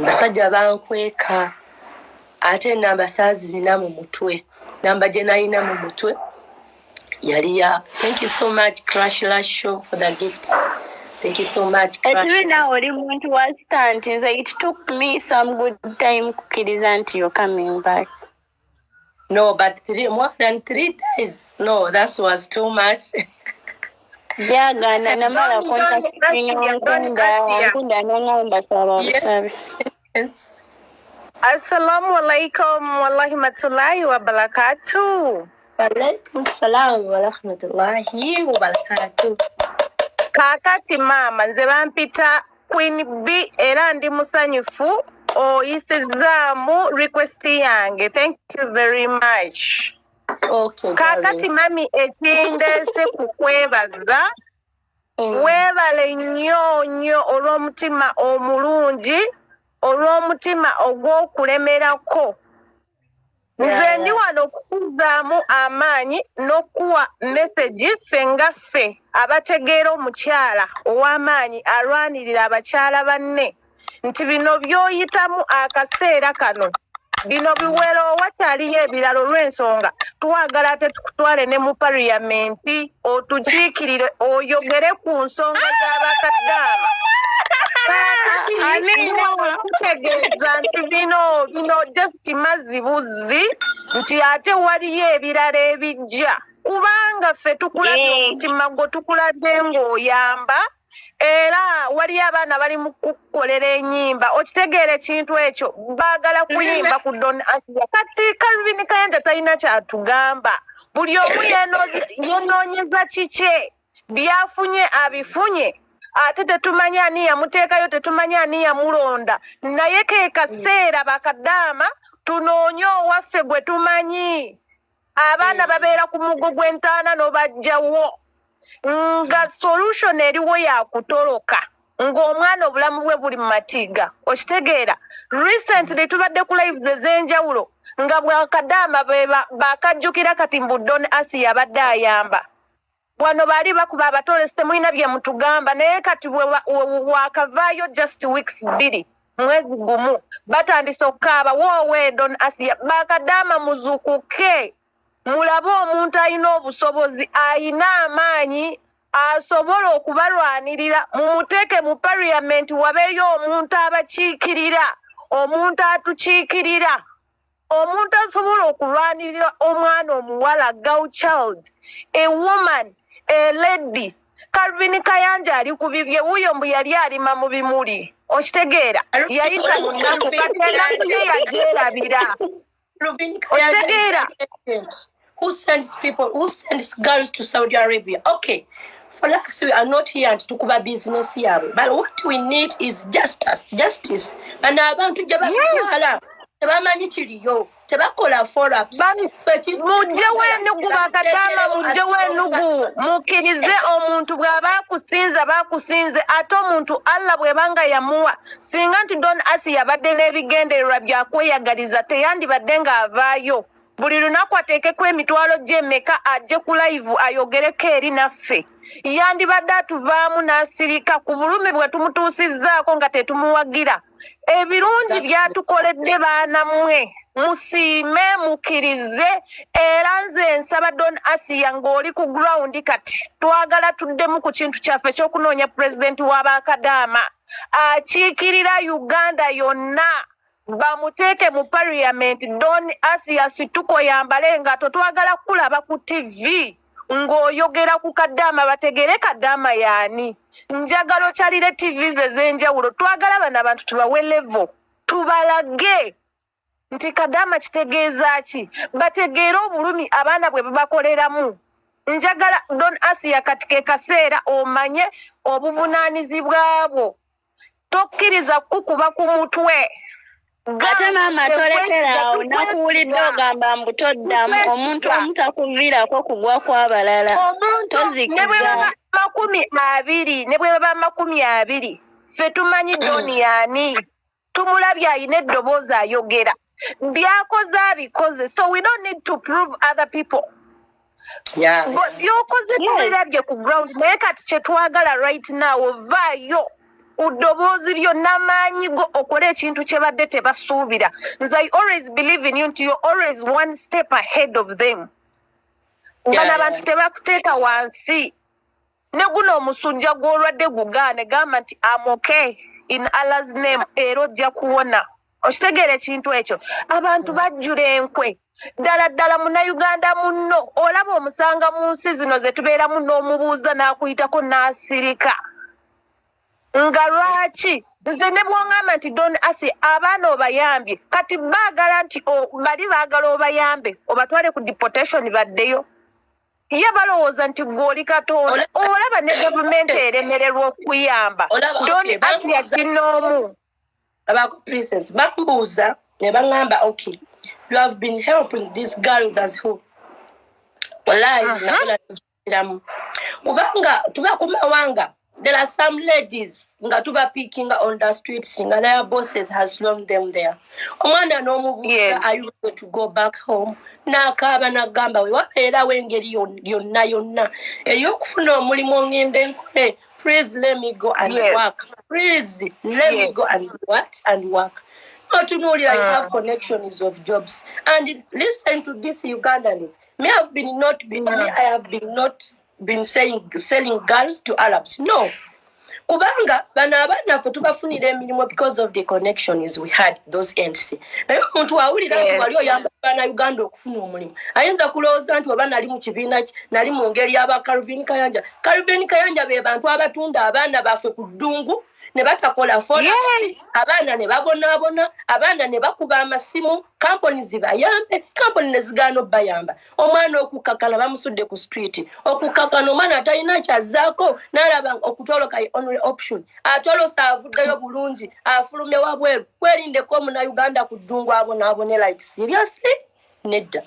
Basajja bankweka, ate enamba saazirina mu mutwe. Namba gye nalina mu mutwe yali ya... Thank you so much, Crash Lash Show, for the gifts. Thank you so much, Crash. Ekibi naawe oli muntu wa stunt. Nze it took me some good time kukkiriza nti you're coming back. No, but three, more than 3 days, no, that was too much. Byagaana, namala contactinga Nkunda, Nkunda nangamba saba busabe. Yes. Assalamu alaikum warahmatullahi wabarakatuh. Alaikum salam warahmatullahi wabarakatuh. Kaakati maama, nze bampita Queen B, era ndi musanyufu oyisizaamu request yange. Thank you very much. Okay, Kaakati darling. mami, ekindeese ku kwebaza, weebale nnyo nnyo olw'omutima omulungi, olw'omutima ogw'okulemerako. Nze ndi wano okukuzaamu amaanyi n'okuwa message. Ffe nga ffe abategeera omukyala ow'amaanyi alwanirira abakyala banne, nti bino by'oyitamu akaseera kano, bino biwero, wakyaliyo ebirala, olw'ensonga twagala ate tukutwale ne mu parliament otukiikirire, oyogere ku nsonga z'abakaddaama. Kutegeeza nti bino just mazzi buzzi, nti ate waliyo ebirala ebijja, kubanga ffe tukulabye omutima gwo, tukulabye ng'oyamba, era waliyo abaana bali mu kukukolera ennyimba. Okitegeera ekintu ekyo? Baagala kuyimba ku Don Asia. Kati Calvin Kayanja talina kyatugamba. Buli omu yenoonyeza kikye, byafunye abifunye, ate tetumanyi ani yamuteekayo, tetumanyi ani yamulonda. Naye ke kaseera bakadaama tunoonye owaffe gwe tumanyi. Abaana babeera ku mugo gw'entaana n'obajjawo, nga solution eriwo yakutoloka, ng'omwana obulamu bwe buli mu matiga. Okitegeera? Recently tubadde ku lives ez'enjawulo nga bwakadaama bakajjukira kati mbu Don Asia abadde ayamba wano, baali bakuba abatolesi, temulina bye mutugamba. Naye kati wakavaayo just weeks 2, mwezi gumu, batandise okukaaba, "Woowe Don Asia." Bakadaama, muzukuke, mulabe omuntu alina obusobozi, ayina amaanyi, asobola okubalwanirira, mumuteeke mu parliament, wabeeyo omuntu abakiikirira, omuntu atukiikirira, omuntu asobola okulwanirira omwana omuwala, girl child, a woman, a lady. Calvin Kayanja ali ku bibye, wuuyo mbu yali alima mu bimuli. Okitegeera? Yayita mu nnaku, kati ennaku ye yagyerabira. Okitegeera? Who sends people, who sends girls to Saudi Arabia? Okay, for us, we are not here nti tukuba business yaabwe, but what we need is justice, justice. Bano abantu gye batutwala tebamanyi kiriyo, tebakola follow-ups. Mugyewo ennugu, bakadaama, mugyewo ennugu, mukkirize omuntu bw'aba akusinza, baakusinze. Ate omuntu Allah bw'ebanga yamuwa, singa nti Don Asi yabadde n'ebigendererwa byakweyagaliza, teyandibadde ng'avaayo buli lunaku ateekeko emitwalo gy'emeka ajje ku live ayogereko eri naffe. Yandibadde atuvaamu n'asirika ku bulumi bwe tumutuusizzaako nga tetumuwagira. Ebirungi byatukoledde, baana mmwe, musiime, mukkirize. Era nze nsaba Don Asia, ng'oli ku ground kati, twagala tuddemu ku kintu kyaffe ekyokunoonya pulezidenti w'abakadaama akiikirira Uganda yonna, bamuteeke mu parliament. Don Asia, situko, yambale engato, twagala kulaba ku TV ng'oyogera ku kadaama, bategere kadaama yaani. Njagala okyalire TV ez'enjawulo. Twagala bano abantu tubawe level, tubalage nti kadaama kitegeeza ki, bategeere obulumi abaana bwe babakoleramu. Njagala Don Asia, kati ke kaseera omanye obuvunaanyizibwa bwo, tokkiriza kukuba ku mutwe. Ate maama, tolekeraawo, nakuwulidde ogamba mbu toddamu omuntu omu takuviirako kugwa kw'abalala. Omuntu ne bwe baba 20, ne bwe baba 20, ffe tumanyi Doni yaani, tumulabye, ayina eddoboozi, ayogera, byakoze abikoze, so we don't need to prove other people. Byokoze tubirabye ku ground. Naye kati kyetwagala right now, ovaayo. Ku ddoboozi lyo n'amaanyi go okole ekintu kye badde tebasuubira. Nze I always believe in you nti you're always one step ahead of them. Bano abantu tebakuteeka wansi. Ne guno omusujja gw'olwadde gugaane, gamba nti, "Am okay in Allah's name," era ojja kuwona. Okitegeera ekintu ekyo? Abantu bajjula enkwe ddala ddala. Munnayuganda munno olaba omusanga mu nsi zino ze tubeeramu, n'omubuuza n'akuyitako n'asirika. Nga lwaki? Nze ne bw'oŋŋamba nti, "Don Asi, abaana obayambye," kati baagala nti bali baagala obayambe obatwale ku deportation baddeyo. Ye balowooza nti gwe oli Katonda. Olaba ne gavumenti eremererwa okuyamba. Don Asi yakinoomu. Abako Princess bambuuza ne baŋŋamba, "Okay, you have been helping these girls as who?" Wallahi, nakola kubanga tuba ku mawanga, there are some ladies nga tuba picking on the streets nga their bosses has thrown them there. Omwana n'omubuuza, "Are you going to go back home?" N'akaaba n'agamba, "We wabeerawo engeri yonna yonna ey'okufuna omulimu ongende nkole, please let me go and work. Please let me go and what and work." Otunuulira, you have connections of jobs. And listen to this, Ugandans, me have been not been, me I have been not been saying selling girls to Arabs, no, kubanga bano abaana ffe tubafunira emirimu because of the connections we had those ends. Naye omuntu awulira nti wali oyamba Uganda okufuna omulimu, ayinza kulowooza nti oba nali mu kibiina, nali mu ngeri y'aba Calvin Kayanja. Calvin Kayanja be bantu abatunda abaana baffe ku ddungu ne batakola forex, abaana ne babonaabona, abaana ne bakuba amasimu kampuni zibayambe, kampuni ne zigaana obbayamba. Omwana okukkakana bamusudde ku street, okukkakana omwana atalina kyazzaako, n'alaba okutoloka ye only option. Atolose, avuddeyo bulungi, afulumye wabweru. Kwerindeko Omunauganda ku ddungu abonaabone. Like, seriously, nedda.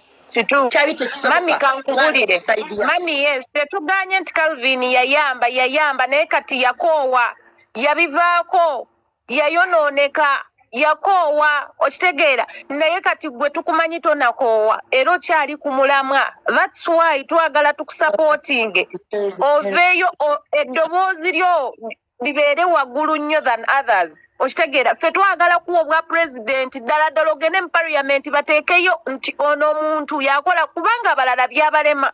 Kyabi tekisoboka. Mami, kankubulire. Side ya- Mami, yes, tetuganye nti Calvin yayamba, yayamba, naye kati yakoowa, yabivaako, yayonooneka, yakoowa, okitegeera? Naye kati gwe tukumanyi tonakoowa, era okyali ku mulamwa. That's why twagala tukusupportinge, oveeyo, eddoboozi lyo libeere waggulu nnyo than others, okitegeera? Ffe twagala kuwa obwa pulezidenti ddala ddala, ogende mu parliament bateekeyo nti ono omuntu yakola, kubanga abalala byabalema.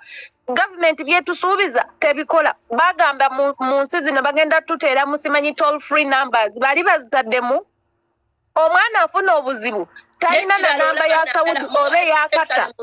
Gavumenti byetusuubiza tebikola. Bagamba mu nsi zino bagenda tuteera musimanyi toll free numbers, bali bazitaddemu. Omwana afuna obuzibu talina na namba ya Saudi oba eyakata.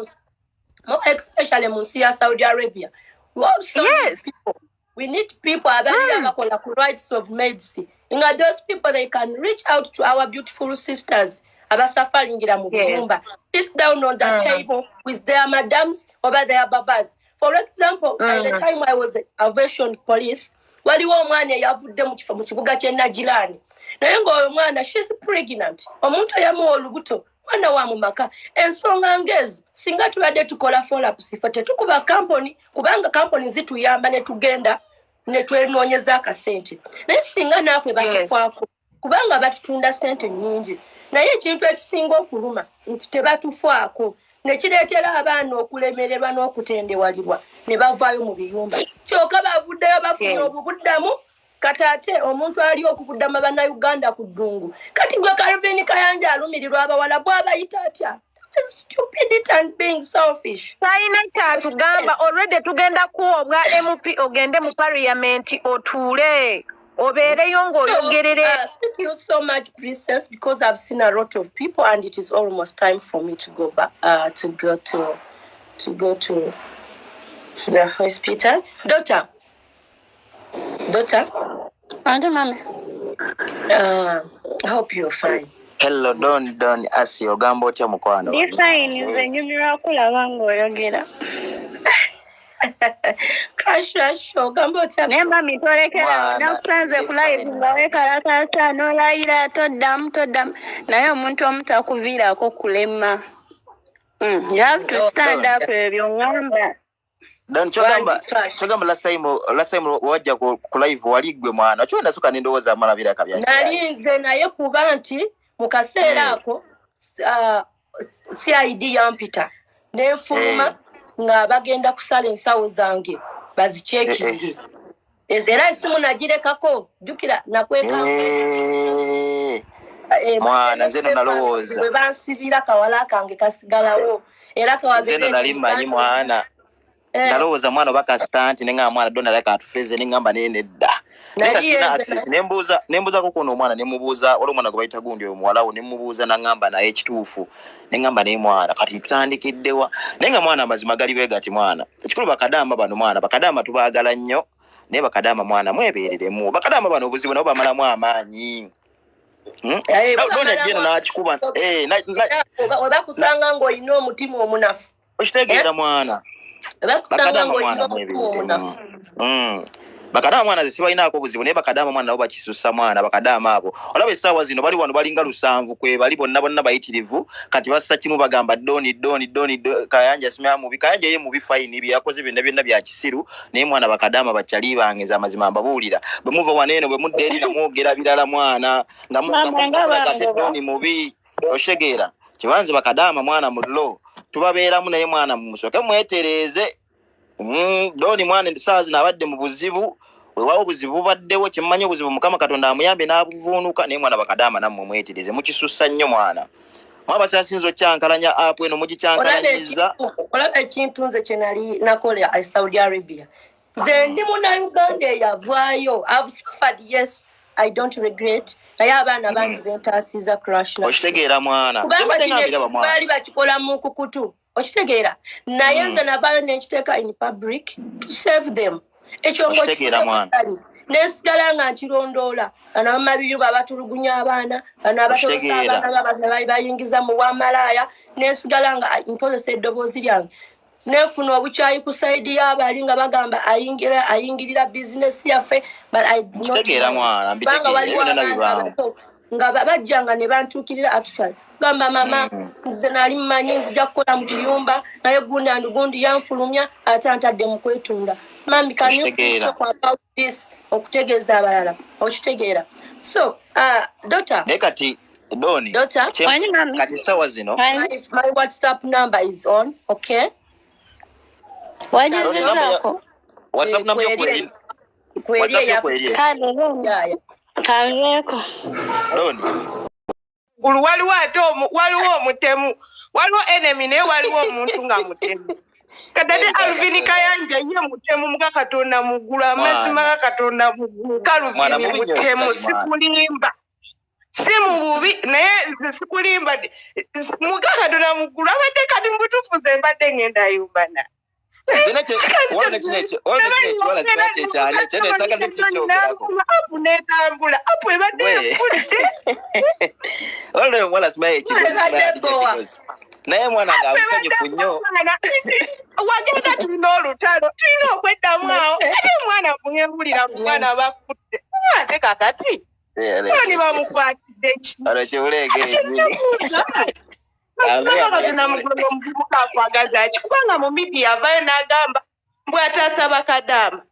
More especially mu nsi ya Saudi Arabia, we also need people. We need people abali abakola ku rights of maids, nga those people, they can reach out to our beautiful sisters abasafaringira mu biyumba, sit down on the table with their madams oba their babas. For example, by the time I was aviation police, waliwo omwana eyavudde mu kifo mu kibuga ky'e Najirani, naye ng'oyo mwana, she's pregnant, omuntu eyamuwa olubuto mwana wa mu maka. Ensonga ng'ezo singa tubadde tukola follow-ups, ffe tetukuba kampuni, kubanga kampuni zituyamba ne tugenda ne twenoonyeza akasente, naye singa naafe batufaako, kubanga batutunda sente nnyingi. Naye ekintu ekisinga okuluma nti tebatufaako, ne kireetera abaana okulemererwa n'okutendewalibwa ne bavaayo mu biyumba. Kyokka bavuddeyo bafunye obubuddamu. Kati ate omuntu ali okubuddama Bannayuganda ku ddungu, kati gwe Calvin Kayanja alumirirwa abawala bw'abayita atya? Stupidity and being selfish. Talina kyatugamba. Already tugenda kuwa obwa MP, ogende mu parliament otuule, obeereyo ng'oyogerere. Thank you so much, Princess, because I've seen a lot of people and it is almost time for me to go back, to go to the hospital. Daughter, daughter, Ante mami. I hope you're fine. Hello, Don Don Asi, ogamba otya mukwano? Ndi fine, nze nyumirwa kulaba ng'oyogera. Crash, crash, ogamba otya? Naye mami, tolekera. Mwana, Nakusanze ku live ndi nga weekalakaasa n'olayira toddamu, toddamu, naye omuntu omu takuviirako kulema. You have to stand up ebyo ŋŋamba. Don, kyogamba Wandi, Crash. kyogamba last time wajja ku live wali gwe mwana. Kyo nasooka ne ndowooza mwana biraka bya. Nali nze, naye kuba nti mu kaseera ako CID yampita nenfuluma nga bagenda kusala ensawo zange bazicheckinge. Era esimu nagirekako, jjukira nakweka. Eh, mwana, nze no nalowooza. Bwe bansibira kawala kange kasigalawo era. Nze no nali mmanyi, mwana. Nalowooza, mwana, oba kasita nti neŋŋamba mwana dona leka atufeze, neŋŋamba naye nedda. Naye nga Nali sirina yenze access. Nembuuzako kuno omwana, nemubuuza, waliwo omwana gwe bayita gundi, oyo muwalawo, nemubuuza, naŋŋamba naye ekituufu, neŋŋamba naye mwana kati tutandikiddewa? Naye nga mwana, amazima gali bwe gati, mwana, ekikulu bakadaama bano, mwana, bakadaama tubaagala nnyo, naye bakadaama, mwana, mwebeereremu. Bakadaama bano obuzibu nabo bamalamu amaanyi. Hmm? Doni ajja eno n'akikuba We bakusanga ng'olina omutima omunafu. Okitegeera, mwana? We bakusanga Bakadaama, ng'olina mwana, omutima omunafu. mwebeereremu. Bakadaama, mwana, ze sibalinaako buzibu, naye bakadaama, mwana, nabo bakisussa, mwana. Bakadaama abo olaba essaawa zino bali wano balinga 7 kwe bali bonna bonna bayitirivu. Kati bassa kimu, bagamba Doni, Doni, Doni, Kayanja simya mubi. Kayanja ye mubi, fine, byeyakoze byonna byonna bya kisiru. Naye mwana, bakadaama bakyali bange, nze amazima mbabuulira, bwe muva wano eno, bwe mudda eri namwogera birala, mwana, nga Mama, nga nga ate bangoba. Doni mubi, otegeera? Kibanze bakadaama, mwana, mullo tubabeeramu, naye mwana, mumusooke mwetereeze. Doni, mwana, saa zino abadde mu buzibu, weewaawo obuzibu bubaddewo, kyemmanyi obuzibu Mukama Katonda amuyambe n'abuvuunuka. Naye mwana, bakadaama nammwe mwetereze, mukisussa nnyo, mwana. Mwabasasinza okyankalanya app eno, Olaba mugikyankalanyiza. Olaba ekintu nze kye nali nakola e Saudi Arabia, nze ndi Munauganda eyavaayo. I've suffered, yes, I don't regret, naye abaana bangi bentaasiza crash. Okitegeera, mwana? Kubanga Mbadde kino ngambiraba, ekintu mwana. baali bakikola mu nkukutu, okitegeera? Naye nze navaayo nenkiteeka in public to save them. Ekyo Okitegeera, mwana. Nensigala nga nkirondoola, bano abamabiyuba abatulugunya abaana, bano abatolosa Okitegeera. abaana bayingiza mu bwamalaaya. Nensigala nga nkozesa eddoboozi lyange, nenfuna obukyayi ku side y'abali nga bagamba ayingira ayingirira bizinesi yaffe, but I not Nkitegeera, mind. mwana, Kubanga mbitegeera, waliwo ebyo byonna abaana bibaawo. abato nga bajjanga ne bantuukirira, actually gamba, "Mama, nze nali mmanyi nzija kukola mu kiyumba, naye gundi and gundi yanfulumya, ate antadde mu kwetunda. Mami, can you please Okitegeera. talk about this?" Okutegeeza abalala, okitegeera? So daughter, Naye kati Doni, Daughter. Wanyi, mami. kati essaawa zino Wanyi. My WhatsApp number is on, okay? Wagizizaako. WhatsApp Eh, number yo kweri kweri kweri WhatsApp yo eya kweri. Kale Doni. Yaya. Kanveeko. Doni. Gulu waliwo ate waliwo omutemu, waliwo enemy, naye waliwo omuntu nga mutemu. Kati ate Alvin Kayanja ye mutemu muga Katonda muggulu, amazima ga Katonda muggulu. Mwana, Kaluvini mubi nnyo, mutemu, mwana. Sikulimba, si mu bubi, naye nze sikulimba, muga Katonda muggulu abadde kati mu butuufu nze mbadde ngenda yumbana. Nze waliwo ne kino ekiwala sina kyekyali ekyo nesagadde kikyogerako. App netambula, app ebadde efudde. Waliwo omuwala simanyi ekigozi, Ebadde simanyi bowa. ekigozi, naye mwana nga musanyufu nnyo. Wagenda tulina olutalo, tulina okweddamu awo. Ate omwana mwewulira mwana bakudde ate kakati oni bamukwatidde ki? Ono kibuleege yennyini. Katonda muggulu, omuvubuka akwagaza ki? Kubanga mu media avayo n'agamba mbw ataasa bakadaama.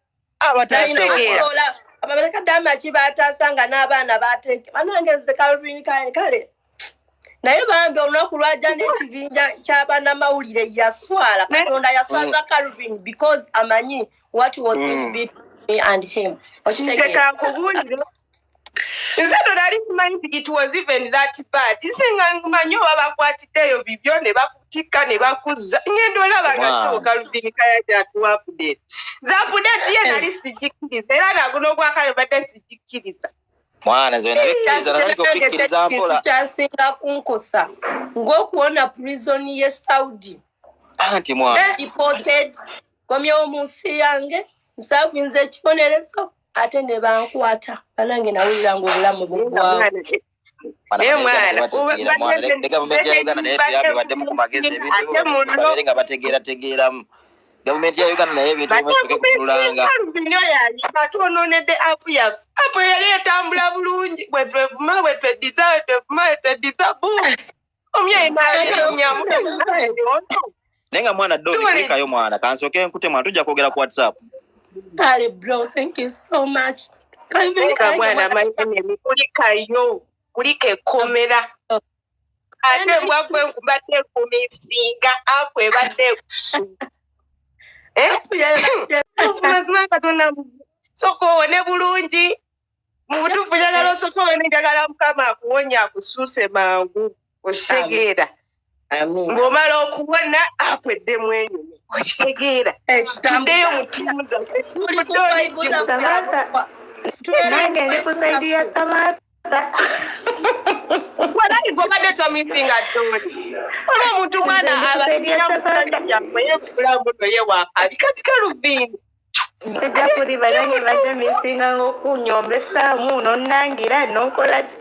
Abataasa. Abakadaama ki bataasa nga n'abaana bateeke? Banange, nze Calvin kale kale, naye bambi olunaku lwajja n'ekibinja ky'abannamawulire yaswala. Katonda yaswaza Calvin because amanyi what was in between me and him, Nze okitegeera? Kankubuulire, nze no nali simanyi nti it was even that bad. Nze nga nmanyi oba bakwatiddeeyo bibyo ne bakutikka ne bakuzza, ngenda olaba nga Wow. siwo Calvin Kayanja atuwa update. Nze update ye nali sigikkiriza, era naguno ogwakale badde sigikkiriza. Mwana, nze nabikkiriza, natandika okubikkiriza mpola. Kyasinga kunkosa ng'okuwona prison ye Saudi. Anti mwana, Deported, komyewo mu nsi yange, nsaakwinza ekibonerezo, ate ne bankwata. Banange, nawulira nga obulamu buggwawo. Naye mwana, bategeera, mwana, ne gavumenti ya Uganda naye tuyambe, baddemu ku magezi, ebintu Ate muno babeere nga bategeerategeeramu. Gavumenti ya Uganda naye ebintu ebimu esooke kutunulanga. Calvin oyo alimba, twononedde app yaffe. App yali etambula bulungi, bwe twevuma, bwe tweddiza, bwe twevuma, bwe tweddiza, boom, omyeyi n'alinnyamu. Naye nga mwana Doni, Tuli. kulikayo mwana, kansooke nkute mwana, tujja kwogera ku WhatsApp. Kale bro, thank you so much, Calvin. Kulika mwana, my enemy, kulikayo, kulika ekkomera. Ate mbwagwe mbadde nkumisinga, app ebadde ekusu. Mazima Katonda. Sooka owone bulungi. Mu butuufu njagala osooka owone, njagala Mukama akuwonya akusuuse mangu. Okitegeera? Amiina. Ng'omala okuwona akweddemu enyuma. Okitegeera? Tuddeyo mu ttiimu zaffe. Tuli ku vibe zaffe. Samantha, nange ndi ku side ya Samantha. Walayi gobadde tomisinga Doni. Olwo omuntu mwana Nze ndi ku side ya Samantha. abayaye bulamu noye wakabi kati Kaluvini. Sijja kuliba nange badde misinga ng'okunyombesaamu n'onnangira n'okola ki.